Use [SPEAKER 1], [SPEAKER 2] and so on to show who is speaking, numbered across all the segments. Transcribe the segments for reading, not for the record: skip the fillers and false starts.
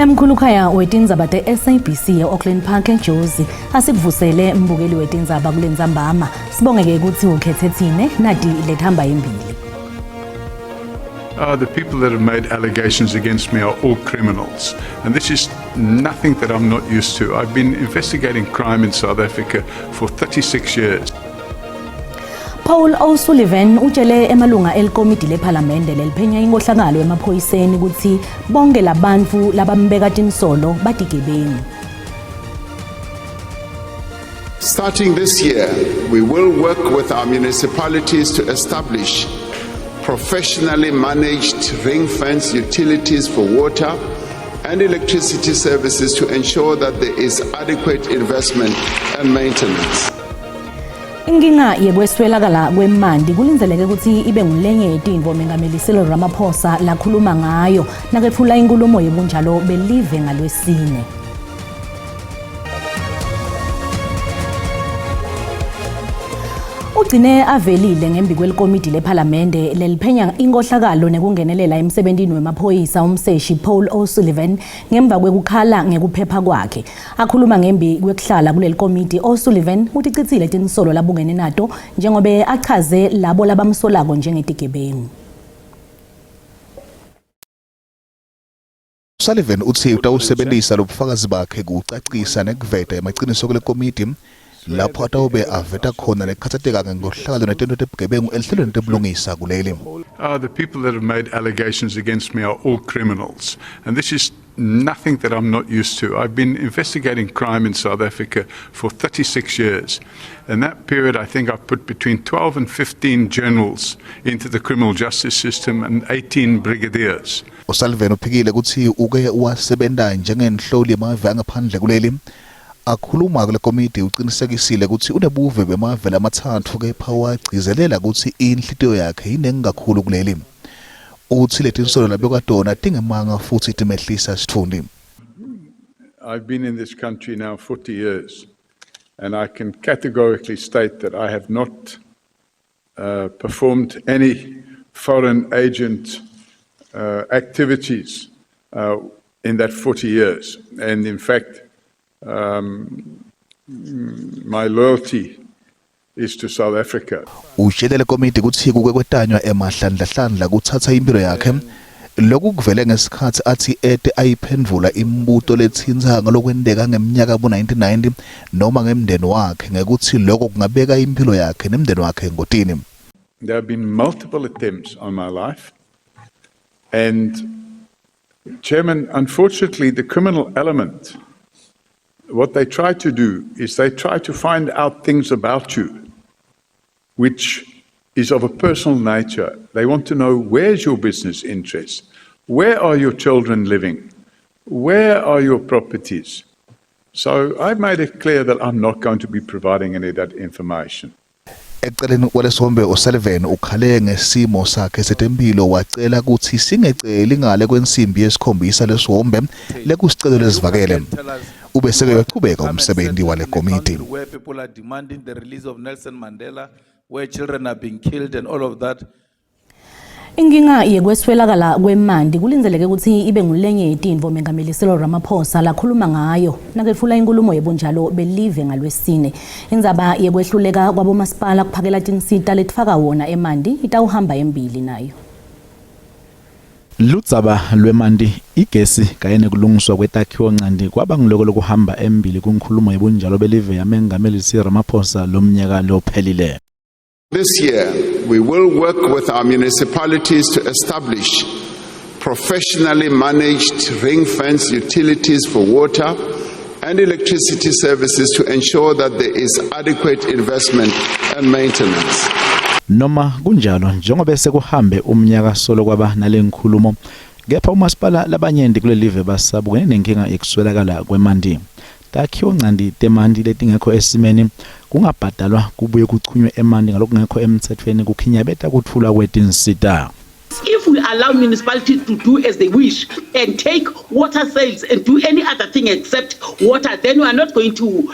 [SPEAKER 1] Emkhulukhaya wetindzaba te-SABC e-Auckland Park eJozi asikuvusele mbukeli wetindzaba kulentsambama. Sibongeke ukuthi ukhethe thine nati lethamba embili.
[SPEAKER 2] The people that have made allegations against me are all criminals. And this is nothing that I'm not used to. I've been investigating crime in South Africa for 36 years.
[SPEAKER 1] Paul O'Sullivan utshele emalunga elikomidi lephalamende leliphenya inkohlakalo emaphoyiseni ukuthi bonke labantu labambeka tinsolo batigebengu.
[SPEAKER 3] Starting this year, we will work with our municipalities to establish professionally managed ring fence utilities for water and electricity services to ensure that there is adequate investment and maintenance.
[SPEAKER 1] Inkinga yekweswelakala kwemanti kulindzeleke ukuthi ibe ngulenye yetintfo Mengameli Cyril Ramaphosa lakhuluma ngayo naketfula inkhulumo yebunjalo belive ngalwesine. Ugcine avelile ngembi kwelikomidi lephalamende leliphenya inkohlakalo nekungenelela emsebentini wemaphoyisa umseshi Paul O'Sullivan ngemva kwekukhala ngekuphepha kwakhe. Akhuluma ngembi kwekuhlala kuleli komidi O'Sullivan uticitsile tinsolo labukene nato njengobe achaze labo labamsolako njengetigebengu.
[SPEAKER 4] Sullivan utsi utawusebentisa lobufakazi bakhe kucacisa nekuveta emaciniso kule komidi lapho atawube aveta khona lekukhatsateka ngenkohlakalo netento tebugebengu elihlelweni tebulungisa kuleli.
[SPEAKER 2] The people that have made allegations against me are all criminals. And this is nothing that I'm not used to. I've been investigating crime in South Africa for 36 years. In that period, I think I've put between 12 and 15 generals into the criminal justice system and 18 brigadiers.
[SPEAKER 4] O'Sullivan uphikile kutsi uke wasebenta njengenhloli yemave angaphandle kuleli. Akhuluma kule komidi ucinisekisile kutsi unebuve bemave lamatsatfu kepha wagcizelela kutsi inhlitiyo yakhe inengi kakhulu kuleli. Utsi letinsolo labekwa tona tingemanga futsi timehlisa sitfunti.
[SPEAKER 2] I've been in this country now 40 years and I can categorically state that I have not performed any foreign agent activities in that 40 years. And in fact, my loyalty is to South Africa.
[SPEAKER 4] Utshele lekomidi kutsi kuke kwetanywa emahlandlahlandla kutsatsa imphilo yakhe. Loku kuvele ngesikhatsi atsi ete ayiphendvula imibuto letsintsa ngalokwenteka ngemnyaka bo-1990 noma ngemndeni wakhe ngekutsi loko kungabeka imphilo yakhe nemndeni wakhe engotini.
[SPEAKER 2] There have been multiple attempts on my life and Chairman, unfortunately the criminal element, what they try to do is they try to find out things about you which is of a personal nature. They want to know where's your business interest, where are your children living, where are your properties. So I've made it clear that I'm not going to be providing any of that information.
[SPEAKER 4] Eceleni kwalesihombe uSullivan ukhale ngesimo sakhe setempilo wacela kutsi singeceli ngale kwensimbi yesikhombisa lesihombe lekusicelo lesivakele. Ubeseke uyachubeka umsebenti wale komiti.
[SPEAKER 5] Where people are demanding the release of Nelson Mandela, where children are being killed and all of that.
[SPEAKER 1] Inkinga yekweswelakala kwemanti kulindzeleke kutsi ibe ngulenye yetintfo Mengameli Cyril Ramaphosa lakhuluma ngayo naketfula inkhulumo yebunjalo belive ngalwesine. Indzaba yekwehluleka kwabomasipala kuphakela tinsita letifaka wona emanti itawuhamba embili nayo.
[SPEAKER 6] Ludzaba lwemanti, igesi kanye nekulungiswa kwetakhiwoncanti kwaba nguloko lokuhamba embili kunkhulumo yebunjalo belive yaMengameli Cyril Ramaphosa lomnyaka lophelile.
[SPEAKER 3] This year, we will work with our municipalities to establish professionally managed ring fence utilities for water and electricity services to ensure that there is adequate investment and maintenance.
[SPEAKER 6] Noma kunjalo, njengoba sekuhambe umnyaka solo kwaba nale nkhulumo, kepha umasipala labanyenti kulelive basabukene nenkinga yekuswelakala kwemanti. Takhiwoncanti temanti letingekho esimeni, kungabhadalwa kubuye kuchunywe emanti ngalokungekho emtsetfweni kukhinyabeta kutfulwa kwetinsita.
[SPEAKER 7] If we allow municipalities to do as they wish and take water sales and do any other thing except water, then we are not going to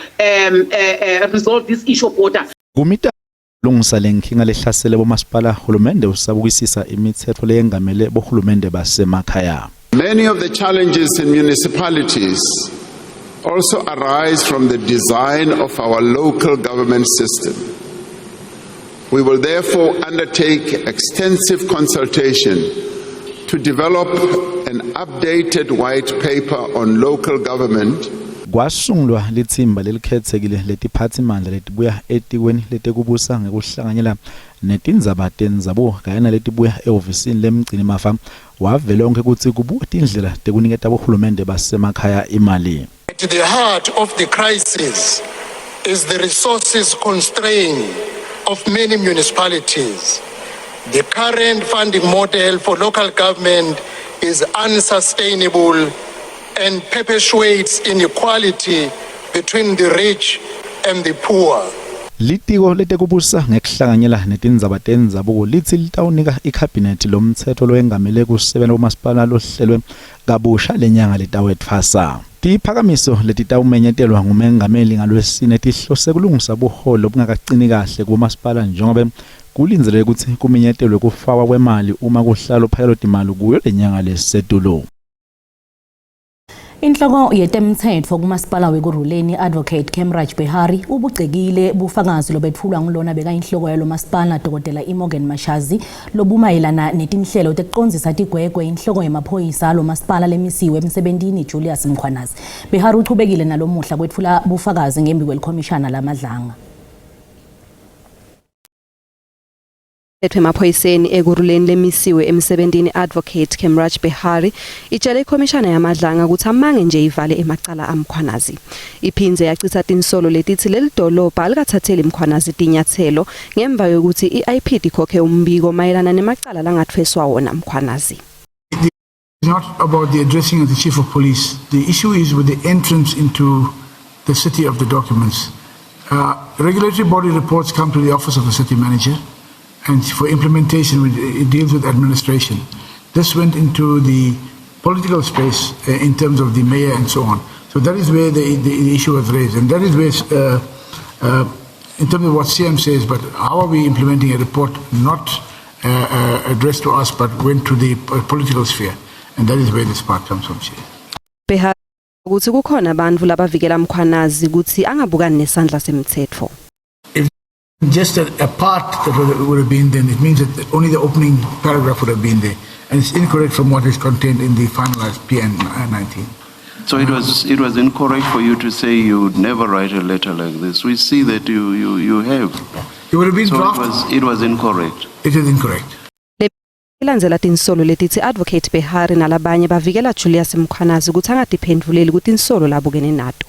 [SPEAKER 7] resolve this issue of water.
[SPEAKER 6] Kumita lungisa lenkinga lehlasele bomasipala, hulumende usabukisisa imitsetfo leyengamele bohulumende basemakhaya.
[SPEAKER 3] Many of the challenges in municipalities also arise from the design of our local government system. We will therefore undertake extensive consultation to develop an updated white paper on local government.
[SPEAKER 6] Kwasungulwa litsimba lelikhethsekile letiphatsimandla letibuya etikweni letekubusa ngekuhlanganyela netindzaba tendzabuko kanye naletibuya ehhovisini lemgcinimafa wavelonkhe kutsi kubukwe tindlela tekuniketa bohulumende basemakhaya imali.
[SPEAKER 8] At the heart of the crisis is the resources constraint of many municipalities. The current funding model for local government is unsustainable and perpetuates inequality between the rich and the poor.
[SPEAKER 6] Litiko letekubusa ngekuhlanganyela netindzaba tendzabuko litsi litawunika ikhabhinethi lomtsetfo lowengamele kusebenta kumasipala lohlelwe kabusha lenyanga letawetfwasa. Tiphakamiso letitawumenyetelwa ngumengameli ngaLwesine tihlose kulungisa buholi lobungakacini kahle kubomasipala njengobe kulindzeleke kutsi kumenyetelwe kufakwa kwemali uma kuhlala luphakelotimali kuyo lenyanga lesetulu.
[SPEAKER 1] Inhloko yetemtsetfo kumasipala weKurhuleni Advocate Khemraj Behari ubugcekile bufakazi lobetfulwa ngulona bekayinhloko yalo masipala Dr. Imogen Mashazi lobumayelana netinhlelo tekucondzisa tigwegwe inhloko yemaphoyisa alo masipala lemisiwe emsebentini Julius Mkhwanazi. Behari uchubekile nalomuhla kwetfula bufakazi ngembi kwelikhomishana laMadlanga.
[SPEAKER 9] Ethwe emaphoyiseni Ekurhuleni lemisiwe emsebentini Advocate Khemraj Behari itshele ikhomishana yaMadlanga ukuthi amange nje ivale emacala aMkhwanazi. Iphindze yachitha tinsolo letitsi leli dolobha alikathatheli Mkhwanazi tinyatselo ngemva kokuthi i-IPID ikhokhe umbiko mayelana nemacala langatfweswa wona Mkhwanazi.
[SPEAKER 10] It's not about the addressing of the chief of police. The issue is with the entrance into the city of the documents. Regulatory body reports come to the office of the city manager, and for implementation, it deals with administration. This went into the political space in terms of the mayor and so on. So that is where the issue was raised, and that is where, in terms of what CM says, but how are we implementing a report not addressed to us, but went to the political sphere? And that is where this part comes from, Chair.
[SPEAKER 9] Behari ukuthi kukhona abantu labavikela Mkhwanazi ukuthi angabukani nesandla semthetho.
[SPEAKER 10] If just a part that would have been then, it means that only the opening paragraph would have been there. And it's incorrect from what is contained in the finalized PN 19.
[SPEAKER 11] So it was incorrect for you to say you would never write a letter like this. We see that you have.
[SPEAKER 10] It would have been
[SPEAKER 11] So it
[SPEAKER 10] drafted.
[SPEAKER 11] was incorrect.
[SPEAKER 10] It is incorrect.
[SPEAKER 9] Ilandzela tinsolo letitsi Advocate Behari nalabanye bavikela Julius Mkhwanazi ukuthi angatiphendvuleli kutinsolo labukene nato.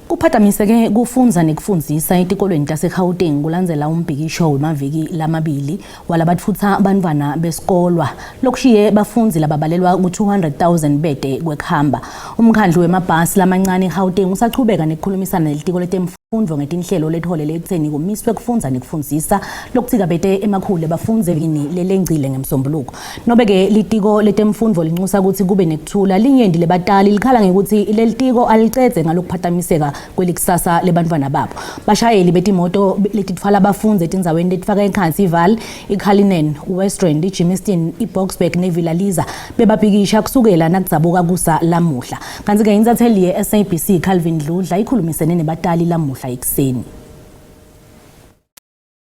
[SPEAKER 1] Kuphatamiseke kufundza nekufundzisa etikolweni taseGauteng kulandzela umbhikisho wemaviki lamabili walabatfutsa bantfwana besikolwa lokushiye bafundzi lababalelwa ku-200,000 bete kwekuhamba. Umkhandlu wemabhasi lamancane eGauteng usachubeka nekukhulumisana nelitiko letemfundvo ngetinhlelo letholele ekutseni kumiswe kufundza nekufundzisa lokuthikabete emakhulu ebafundzi evikini lelengcile ngemsombuluko. Nobe-ke litiko letemfundvo linxusa kutsi kube nekuthula, linyenti lebatali likhala ngekutsi lelitiko alicedze ngalokuphatamiseka kwelikusasa lebantfwana babo. Bashayeli betimoto letitfwala abafundzi etindzaweni letifaka ekhatsi iVaal, iCullinan, West Rand, iGermiston, iBoksburg neVilla Liza bebabhikisha kusukela nakudzabuka kusa lamuhla. Kantsi-ke intsatseli ye-SABC Calvin Dludla ikhulumisene nebatali lamuhla ekuseni.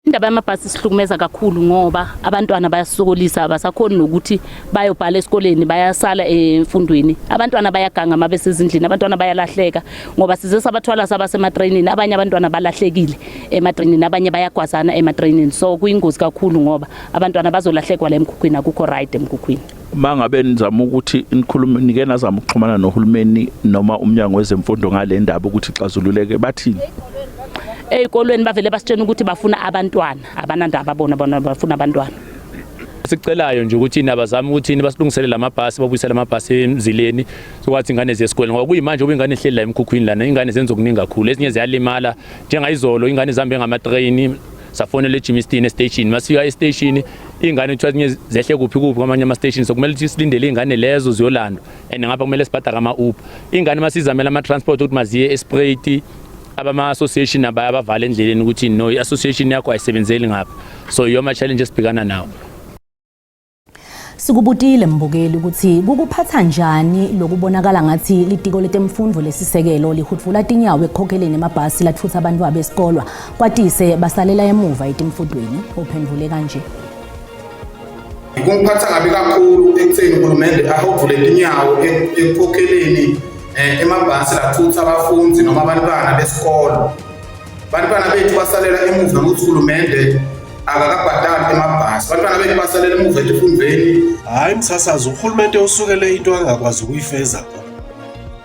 [SPEAKER 12] Indaba yamabhasi sihlukumeza kakhulu ngoba abantwana bayasokolisa, abasakhoni nokuthi bayobhala esikoleni, bayasala emfundweni. Abantwana bayaganga uma besezindlini, abantwana bayalahleka ngoba size sabathwala sabasematreyinini, abanye abantwana balahlekile ematreyinini, abanye bayagwazana ematreyinini. So kuyingozi kakhulu ngoba abantwana bazolahlekwa la emkhukhwini, akukho right emkhukhwini.
[SPEAKER 5] Mangabe nizama ukuthi nikhulume, nike nazama ukuxhumana nohulumeni noma umnyango wezemfundo ngale ndaba ukuthi ixazululeke, bathini?
[SPEAKER 12] Ey'kolweni bavele basitshena ukuthi bafuna abantwana, abanandaba bona, bona bafuna abantwana.
[SPEAKER 13] Sicelayo nje ukuthi nabazama ukuthi basilungiselele amabhasi, babuyisele amabhasi emzileni sokwathi ingane ziye esikoleni, ngoba kuyimanje ngoba ingane ihleli la emkhukhwini lana, ingane zenza okuningi kakhulu, ezinye ziyalimala. Njengayizolo ingane zihambe ngamatreyini, safonela eGermiston estation, masifika estation ingane kuthiwa ezinye zehle kuphi kuphi kwamanye ama-station, so kumele ukuthi silindele ingane lezo ziyolandwa and ngapha kumele sibhadale ama-Uber. Ingane masizamela ama-transport ukuthi maziye eSpruit, abama-association abavala endleleni ukuthi no, i-association yakho ayisebenzeli ngapha. So yiyo ama-challenge esibhekana nawo.
[SPEAKER 1] Sikubutile mbukeli ukuthi kukuphatha njani lokubonakala ngathi litiko letemfundvo lesisekelo lihudvula tinyawo ekukhokheleni emabhasi latfutsa abantwana besikolwa kwatise basalela emuva etimfundweni. Uphendvule kanje.
[SPEAKER 14] Kungiphatha kabi kakhulu ekutheni uhulumende ahovule tinyawo ekukhokheleni eh, emabhasi lathutha abafundi noma abantwana besikolo. Bantwana bethu basalela emuva ngokuthi uhulumende akakabhadali emabhasi. Bantwana bethu basalela emuva etifundweni.
[SPEAKER 15] Hhayi msasazi uhulumende usukele into angakwazi ukuyifeza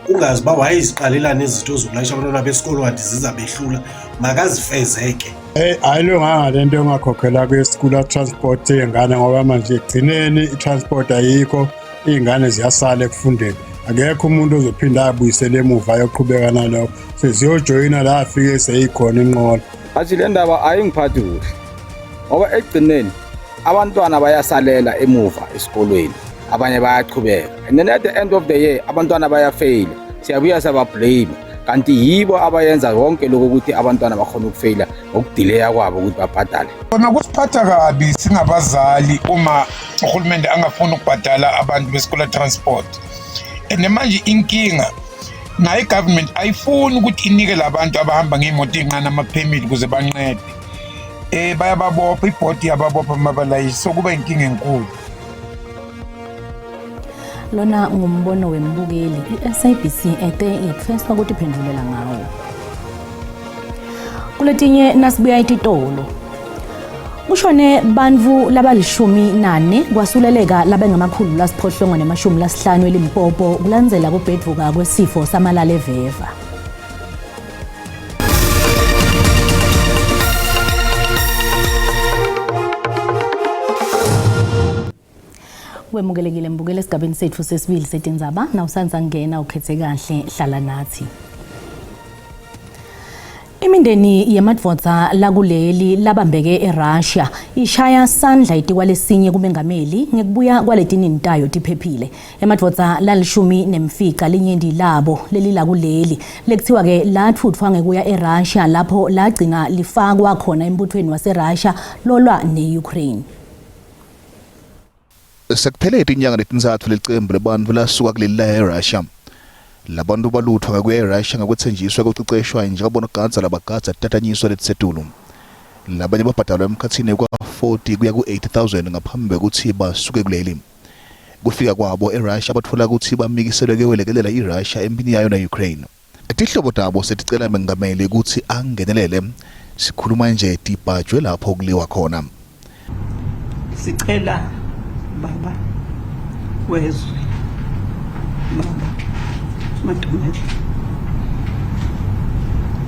[SPEAKER 15] ungazi uba wayeziqalelani izinto zokulayisha abantwana besikolo kanti zizabehlula makazifezeke.
[SPEAKER 16] Hey ayilunganga lento yongakhokhelwa kwe-school transport yey'ngane ngoba manje ekugcineni i-transport ayikho iy'ngane ziyasala ekufundeni akekho umuntu ozophinda abuyisele emuva ayoqhubeka nalokho seziyojoyina la afike seyikhona inqola
[SPEAKER 17] athi le ndaba ayingiphathi kuhle ngoba ekugcineni abantwana bayasalela emuva esikolweni abanye bayachubeka and then at the end of the year abantwana bayafeyila siyabuya siyabablame kanti yibo abayenza konke lokho ukuthi abantwana bakhona ukufeyila ngokudileya kwabo ukuthi babhadale
[SPEAKER 18] kona kusiphatha kabi singabazali uma uhulumende angafuni ukubhadala abantu besikole transport and manje inkinga nayo i-government ayifuni ukuthi inike labantu abahamba ngey'moto ey'ncane ama-permit ukuze banqede um bayababopha ibhodi iyababopha uma balayisha so kuba inkinga enkulu
[SPEAKER 1] Lona ngumbono wembukeli i-SABC ete yetfeswa kutiphendvulela ngawo. Kuletinye nasibuya etitolo. Kushone bantfu labalishumi nane kwasuleleka labengamakhulu lasiphohlongo nemashumi lasihlanu eLimpopo kulandzela kubhedvuka kwesifo samalaleveva. Wemukelekile mbukele esigabeni sethu sesibili setindzaba nawusanza ngena ukhethe kahle hlala nathi. Imindeni yemadvodza lakuleli labambeke eRussia ishaya sandla itikwa lesinye kumengameli ngekubuya kwaletinini tayo tiphephile. Emadvodza lalishumi nemfica linyenti labo leli lakuleli lekuthiwa ke lathutfwa ngekuya eRussia lapho lagcina lifakwa khona embuthweni waseRussia lolwa ne-Ukraine.
[SPEAKER 4] Sekuphele tinyanga letintsatfu lelicembu lebantfu lasuka kuleli laya eRussia. Labantu balutfwa ngekuya eRussia ngekwetsenjiswa kuceceshwa njengabonogadza labagadza titatanyiswa letisetulu. Labanye babhadalwa emkhatsini kwa-40 kuya ku-80,000 ngaphambi kwekutsi basuke kuleli. Kufika kwabo eRussia batfola kutsi bamikiselwe kuyowelekelela iRussia emphini yayo ne-Ukraine. Tihlobo tabo seticela mengameli kutsi angenelele. Sikhuluma nje tibhajwe lapho kuliwa khona.
[SPEAKER 19] Sicela baba wezwe baba Madumela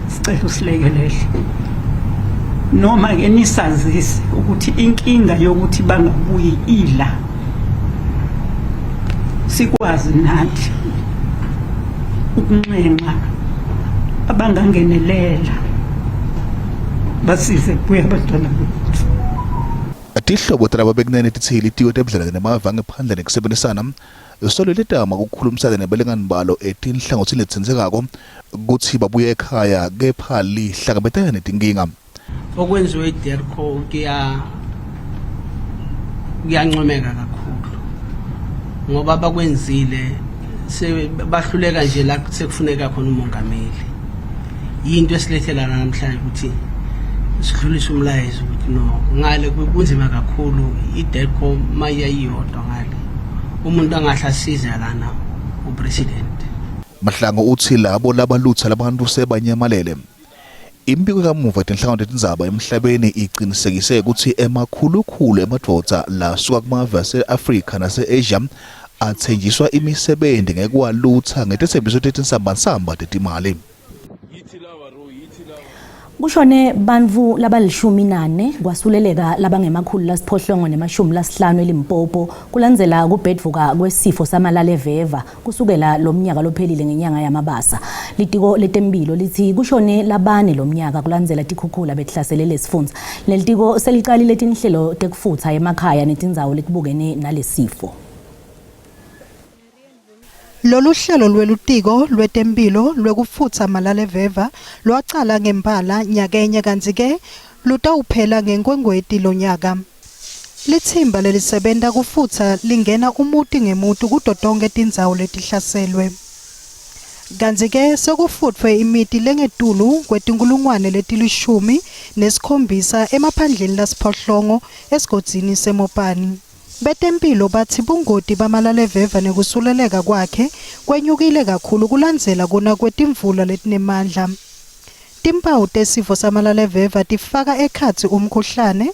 [SPEAKER 19] sicela usilekelele noma ke nisazise ukuthi inkinga yokuthi bangabuyi ila sikwazi nathi ukunxenxa abangangenelela basize kubuya abantwana bethu.
[SPEAKER 4] Tihlobo talaba bekunene titsi litiko tebudlelwane nemave angephandle nekusebenzisana solo litama kukhulumisana nebalingani balo etinhlangotsini letitsintsekako kutsi babuye ekhaya kepha lihlangabetana netinkinga.
[SPEAKER 20] Okwenziwe iDerco kuya kuyancomeka kakhulu ngoba abakwenzile bahluleka nje la sekufuneka khona umongameli yinto esilethela namhlanje ukuthi sidlulise umlayezo ukuthi no ngale kunzima kakhulu iDerco mayiyodwa ngale umuntu angahle asize lana upresident
[SPEAKER 4] Mahlangu uthi labo labalutha labantu sebanyamalele Imibiko yakamuva yetinhlangano tetindzaba emhlabeni icinisekise kutsi emakhulukhulu emadvodza lasuka kumave ase-Afrika nase-Asia atsenjiswa imisebenti ngekuwalutsa ngetetsembiso tetinsambansamba tetimali.
[SPEAKER 1] Kushone bantfu labalishumi nane kwasuleleka labangemakhulu lasiphohlongo nemashumi lasihlanu eLimpopo kulandzela kubhedvuka kwesifo samalaleveva kusukela lo mnyaka lophelile ngenyanga yaMabasa. Litiko letemphilo litsi kushone labane lo mnyaka kulandzela tikhukhula betihlasele lesifundza. Lelitiko selicalile tinhlelo tekufutsa emakhaya netindzawo letibukene nalesifo.
[SPEAKER 21] Lolu hlelo lwelutiko lwetempilo lwekufutsa malaleveva lwacala ngempala nyakenye kantsi-ke lutawuphela ngeNkwenkweti lonyaka. Litsimba lelisebenta kufutsa lingena umuti ngemuti kuto tonkhe tindzawo letihlaselwe. Kantsi-ke sekufutfwe imiti lengetulu kwetinkhulungwane letilishumi nesikhombisa emaphandleni lasiphohlongo esigodzini seMopani. Betemphilo batsi bungoti bamalaleveva nekusuleleka kwakhe kwenyukile kakhulu kulandzela kuna kwetimvula letinemandla. Timphawu tesifo samalaleveva tifaka ekhatsi umkhuhlane,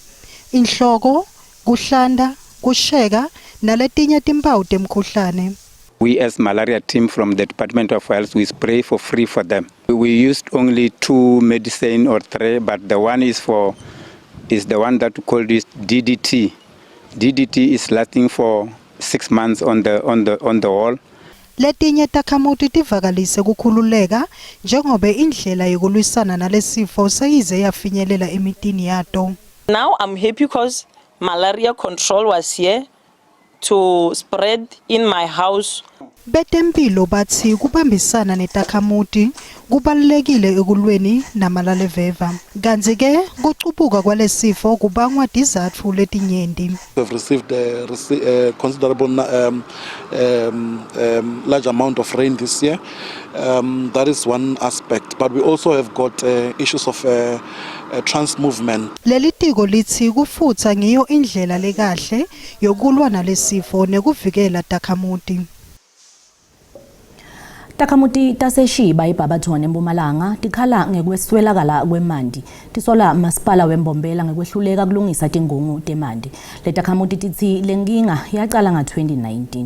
[SPEAKER 21] inhloko, kuhlanta, kusheka naletinye timphawu temkhuhlane.
[SPEAKER 2] We as malaria team from the Department of Health, we spray for free for them. We used only two medicine or three, but the one is for is the one that we call this DDT. DDT is lasting for 6 months on the on the on the wall.
[SPEAKER 21] Letinye takhamuti tivakalise kukhululeka njengobe indlela yekulwisana nalesifo seyize yafinyelela emitini yato.
[SPEAKER 22] Now I'm happy because malaria control was here to spread in my house.
[SPEAKER 21] Betemphilo batsi kubambisana netakhamuti kubalulekile ekulweni namalaleveva. Kantsi-ke kucubuka kwalesifo kubangwa tizatfu letinyenti.
[SPEAKER 23] We've received a, a considerable large amount of rain this year. That is one aspect, but we also have got issues of trans movement.
[SPEAKER 21] Leli tiko litsi kufutsa ngiyo indlela lekahle yokulwa nalesifo nekuvikela takhamuti.
[SPEAKER 1] Takhamuti taseShiba eBarberton eMpumalanga tikhala ngekweswelakala kwemanti. Tisola masipala weMbombela ngekwehluleka kulungisa tingungu temanti. Letakhamuti titsi lenkinga yacala nga-2019.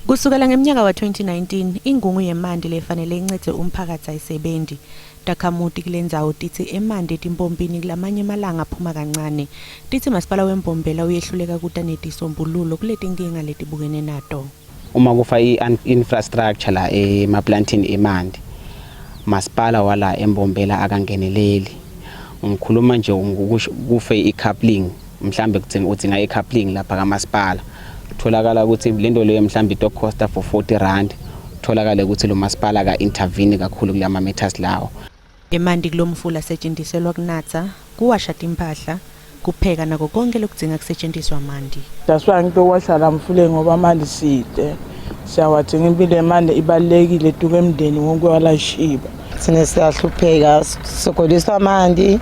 [SPEAKER 24] Kusukela ngeminyaka wa-2019 ingungu yemanti lefanele incedze umphakathi ayisebenzi. Takhamuti kulendzawo titsi emanti etimpompini kulamanye emalanga aphuma kancane. Titsi masipala weMbombela uyehluleka kuta netisombululo kuletinkinga letibukene nato.
[SPEAKER 25] Uma kufa i-infrastructure la emaplantini emanti, masipala wala eMbombela akangeneleli. Ngikhuluma nje kufe i-coupling, mhlambe kudzinga udzinga i-coupling lapha kamasipala. Tholakala ukuthi lento leyo mhlambe itocosta for 40 rand. Tholakala ukuthi lo masipala ka-intervene kakhulu kulama matters lawo.
[SPEAKER 24] Emanti kulomfula asetshentiselwa kunatsa, kuwasha timphahla, kupheka nako konke lokudzinga kusetshenziswa amanti.
[SPEAKER 26] That's why ngitowasha la mfuleni ngoba amanti side. Siyawadinga impilo emanti ibalulekile tuke emndeni wonke walashiba.
[SPEAKER 27] Thina siyahlupheka sisokoliswa amanti,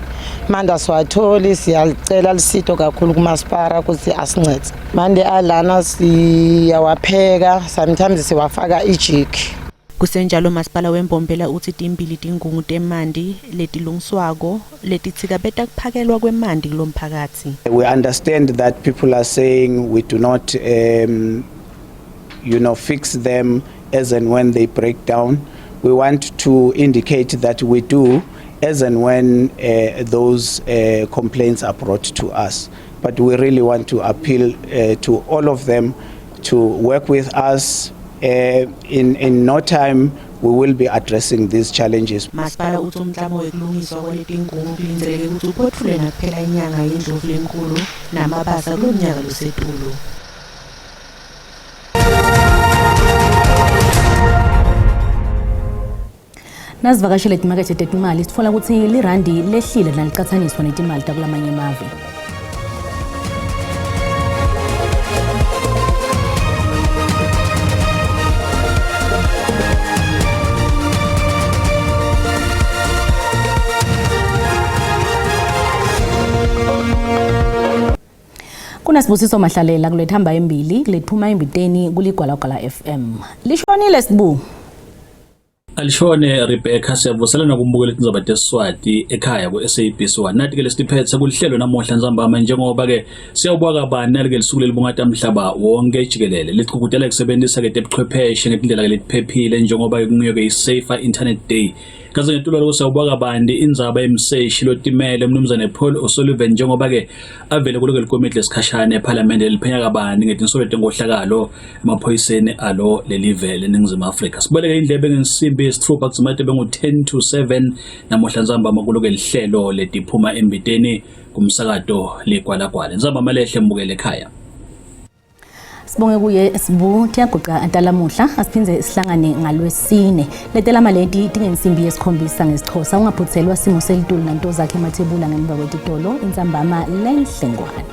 [SPEAKER 27] manje asiwatholi siyalicela lisito kakhulu kumasipala ukuthi asincede. Manje alana siyawapheka sometimes siwafaka ijiki.
[SPEAKER 24] Kusenjalo masipala weMbombela utsi timbili tingungu temanti letilungiswako letitsikabeta kuphakelwa kwemanti kulomphakatsi.
[SPEAKER 28] We understand that people are saying we do not fix them as and when they break down. We want to indicate that we do as and when those complaints are brought to us. But we really want to appeal to all of them to work with us. In no time, we will be addressing these challenges.
[SPEAKER 24] Masipala utsi umklamo wekulungiswa kwaletingungu kulindzeleke kutsi uphothulwe nakuphela inyanga yeNdlovu lenkulu namabasa kulomnyaka losetulu.
[SPEAKER 1] Nasivakashele timakethe tetimali sitfola kutsi lirandi lehlile nalicatsaniswa netimali takulamanye emave. Kunasibusiso Mahlalela kulethamba embili kulethuma embiteni kuligwalagwala FM. Lishonile sibu.
[SPEAKER 29] Alishone Rebecca siyavuselana kumbukela tindzaba tesiswati ekhaya ku-SABC 1 nathi ke lesiphethe kulihlelo namuhla ntsambama njengoba ke siyawubuka kabani nalike lisuku lelibungata mhlaba wonke jikelele lichukutela kusebenzisa ke tebuchwepheshe ngetindlela ke letiphephile njengoba ke kungiyo ke i-Safer Internet Day kaze ngetulu lokho siyawubuka kabanti indzaba yemseshi lotimele umnumzane Paul O'Sullivan njengoba ke avele kuloke likomiti lesikhashana ephalamende liphenya kabanti ngetinsolo tenkohlakalo emaphoyiseni alo lelive leNingizimu Afrika. Sibaleke indlebe ngensimbi yesitfupha kudzimate bengu-10 to 7 namuhla ntsambama kuloke lihlelo letiphuma embiteni kumsakato ligwalagwala. Ntsambama lehle mbukele ekhaya.
[SPEAKER 1] Sibonge kuye Sibu tiyaguqa talamuhla asiphindze sihlangane ngalwesine. Letelama leti tingensimbi yesikhombisa ngesiXhosa ungaphuthelwa simo selitulu nanto zakhe emathebula ngemva kwetitolo intsambama lenhlengwane.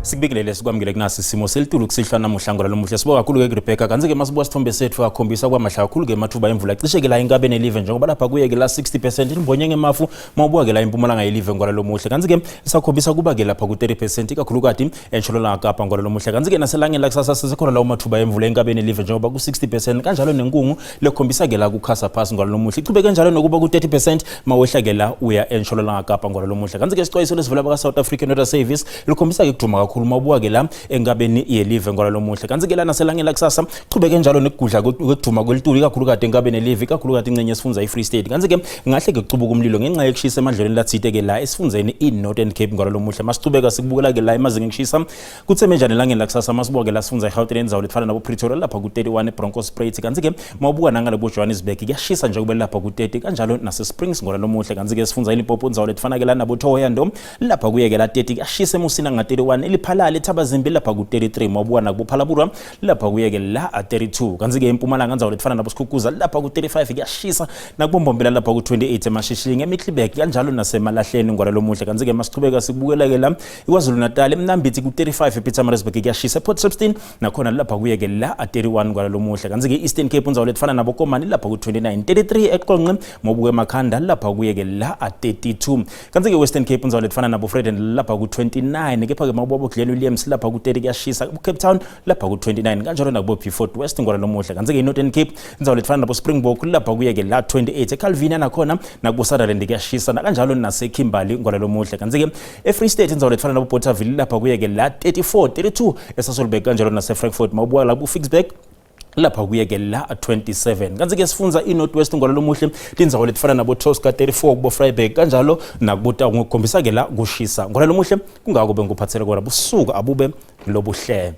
[SPEAKER 3] Sikubingelele sikwamukele kunasi simo selitulu kusihlwa namuhla ngola lomuhle. Sibonga kakhulu ke Rebecca. Kanti ke masibuka sithombe sethu akhombisa kwamahla kakhulu ke amathuba emvula cishe ke la inkabeni elive njengoba lapha kuye ke la 60% imbonye ngemafu mawubuka ke la impumalanga yelive ngola lomuhle. Kanti ke sakhombisa kuba ke lapha ku 30% ikakhulukati entshonalanga Kapa ngola lomuhle. Kanti ke naselangeni lakusasa sesekhona lawo mathuba emvula enkabeni elive njengoba ku 60% kanjalo nenkungu lekhombisa ke la kukhasa phasi ngola lomuhle. Ichubeke njalo nokuba ku 30% mawehla ke la uya entshonalanga Kapa ngola lomuhle. Kanti ke isixwayiso lesivela baka South African Weather Service likhombisa ke kuduma kakhulu mawubuka ke la enkabeni yelive ngola lomuhle. Kanti ke la naselangeni lakusasa chubeke njalo nekugudla kwekuduma kwelitulu ikakhulukati enkabeni elive ikakhulukati ingcenye esifundza i-Free State. Kanti ke ngahle ke kucubuka umlilo ngenxa yekushisa emadlelweni latsite ke la esifundzeni i-Northern Cape ngola lomuhle. Masichubeka sikubukela ke la emazinga ekushisa kutseme njani elangeni lakusasa masibuka ke la sifundza iGauteng indzawo letfana nabo Pretoria lapha ku-31 eBronkhorstspruit. Kanti ke mawubuka nangale bo-Johannesburg kuyashisa nje kube lapha ku-30 kanjalo nase-Springs ngola lomuhle. Kanti ke sifundza iLimpopo indzawo letfana ke la nabo Thohoyandou lapha kuye ke la 30 kuyashisa emusina nga-31 eLephalale eThabazimbi lapha ku-33 mawubuka nakuboPhalaborwa lapha kuye ke la 32. Kanti ke eMpumalanga indzawo letfana nabo Skukuza lapha ku-35 kuyashisa nakuboMbombela lapha ku-28 eMashishini eMiddelburg kanjalo naseMalahleni ngola lomuhle. Kanti ke masichubeka sikubukela ke la iKwaZulu Natal eMnambithi ku-35 ePietermaritzburg kuyashisa ePort Shepstone nakhona lapha kuye ke la 31 ngola lomuhle. Kanti ke Eastern Cape indzawo letfana nabo Komani lapha ku-29 33 eQonce mawubuka emakhanda lapha kuye ke la 32. Kanti ke Western Cape indzawo letfana nabo Vreden lapha ku-29 kepha ke mawubuka Glen Williams lapha ku-30 kuyashisa Cape Town lapha ku-29 kanjalo nakubo Beaufort West ngola lomuhle. Kanti ke Northern Cape indzawo letfana nabo Springbok lapha kuye ke la 28 eCalvinia nakhona nakubo Sutherland kuyashisa nakanjalo naseKimberley ngola lomuhle. Kanti ke eFree State indzawo letfana nabo Bothaville lapha kuye ke la 34 32 eSasolburg kanjalo naseFrankfurt mawubuka la ku-Ficksburg lapha kuye ke la 27. Kanti ke sifundza i-North West ngola lomuhle tindzawo letifana nabo Tosca 34 kubo Freiburg kanjalo nakubo ngikhombisa ke la kushisa ngola lomuhle. Kungako bengikuphathele kona busuku abube lobuhle.